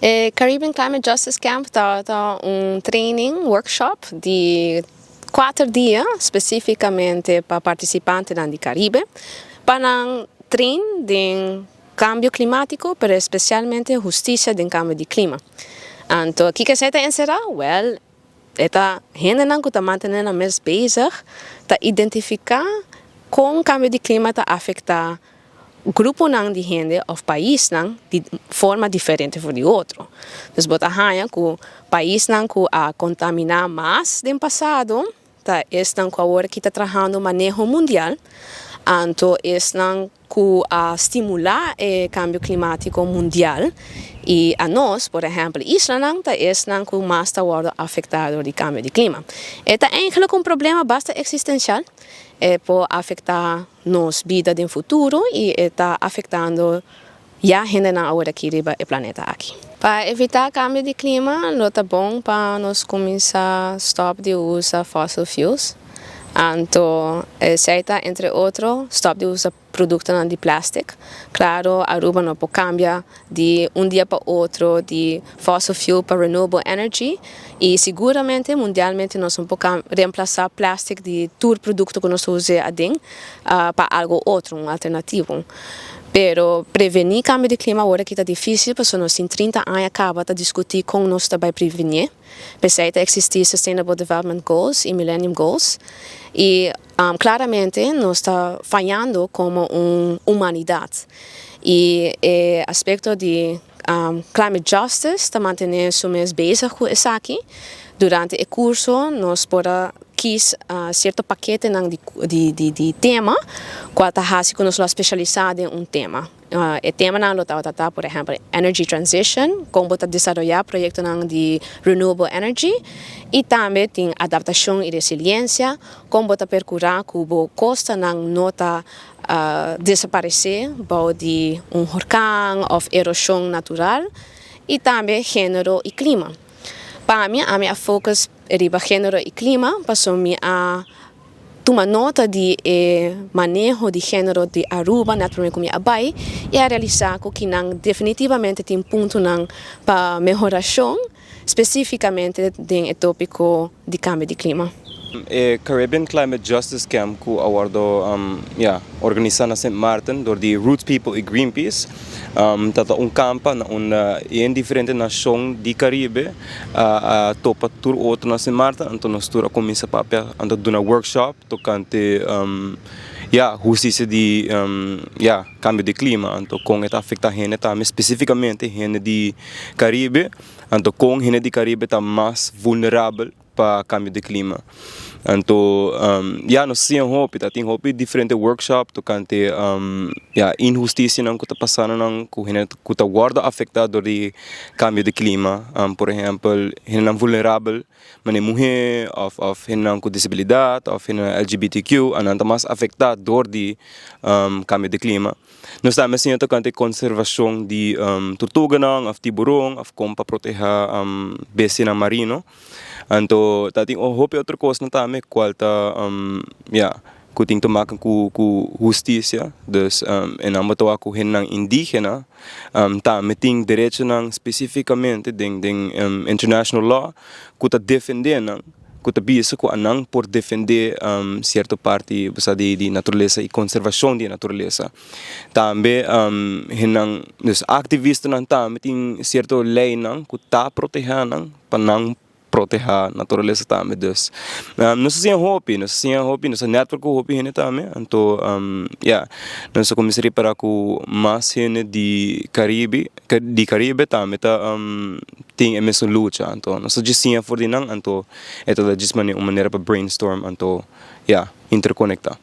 E Caribbean Climate Justice Camp ta un training workshop di 4 dia, specificamente pa participante di Caribe, pa nan train den cambio climatico, pero especialmente husticia den cambio di clima. Anto, kico esey ta encera? Well, e ta hendenan cu ta mantene nan mes bezig, ta identifica con cambio di clima ta afecta gruponan di hende of paisnan di forma diferente for di otro. Dus bo ta haya cu paisnan cu a contamina mas den pasado, ta esnan cu awor cu ta trahando maneho mundial, anto esnan cu a stimula e cambio climatico mundial y anos, por ehempel, islanan, ta esnan cu mas ta wordo afecta di cambio di clima. E ta eigenlijk un problema basta existencial, e por afecta nos bida den futuro y ta afectando ya hendenan awor aki riba e planeta aki. Pa evita cambio di clima, lo ta bon pa nos cuminsa stop di usa fossil fuels. Anto, esey ta, entre otro, stop di usa producto di plastic. Claro, Aruba no por cambia di un dia pa otro di fossil fuel pa renewable energy y siguramente mundialmente nos no por reemplasa plastic di tur producto cu nos usa aden pa algo otro, un alternativo. Pero preveni cambio di clima awor cu ta dificil, pasobra nos tin 30 aña caba ta discuti con nos ta bay preveni. P'esey ta existi Sustainable Development Goals y Millennium Goals. Y claramente nos ta fayando como un humanidad. Y e aspecto di climate justice ta mantene su mes bezig cu esaki. Durante e curso nos por a kies cierto pakete di tema, cual ta haci cu nos lo specialisa den un tema. E temanan lo tabata, por ehempel, energy transition, con ta desaroya proyectonan di renewable energy, y tambe tin adaptacion y resiliencia, con ta percura cu e costanan no ta desaparece bou di un horcan of erosion natural, y tambe genero y clima. Pa mi, ami a focus riba genero y clima, paso mi a tuma nota di maneho di genero di Aruba, naturalmente cu mi a bay, y a realisa cu nan definitivamente tin puntonan pa mehoracion, specificamente den topico di cambio di clima. E Caribbean Climate Justice Camp cu a wordo yeah, organisa na St. Maarten door di Roots People y Greenpeace. Tabata un campo na un en diferente nacion di Caribe a topa tur otro na St. Maarten, anto nos tur a cuminsa papia, anto duna workshop tocante yeah, husticia di yeah, cambio di clima, anto con e ta afecta hende tambe, specificamente hende di Caribe, anto con hende di Caribe ta mas vulnerabel pa cambio di clima. Anto, yeah, nos a siña hopi, ta tin hopi diferente workshop tocante yeah, inhusticianan cu ta pasando nan cu hende cu ta wordo afecta door di cambio di clima. Por ehempel, hende vulnerabel, manera muhe of hende cu disabilidad of hende LGBTQ, nan ta mas afecta door di cambio di clima. Nos tambe a siña tocante conservacion di tortuganan of tiburon of con pa proteha bestianan marino. Anto, ta tin hopi otro cos tambe cual ta yeah, cu tin te maken cu husticia. Dus en dan bo cu hende indigena tambe tin derechonan specificamente den international law cu ta defende nan, cu ta bisa cu nan por defende cierto parti di naturalesa y conservacion di naturalesa. Tambe hende, dus activistanan tambe tin cierto leynan cu ta proteha nan pa nan proteha naturalesa tambe. Dus nos a siña hopi, nos a siña hopi, nos a network cu hopi hende tambe. Anto yeah, nos a cuminsa ripara cu mas hende di Caribe tambe ta tin e mesun lucha. Anto nos a siña for di nan, anto e ta djis un manera pa brainstorm, anto yeah, interconecta.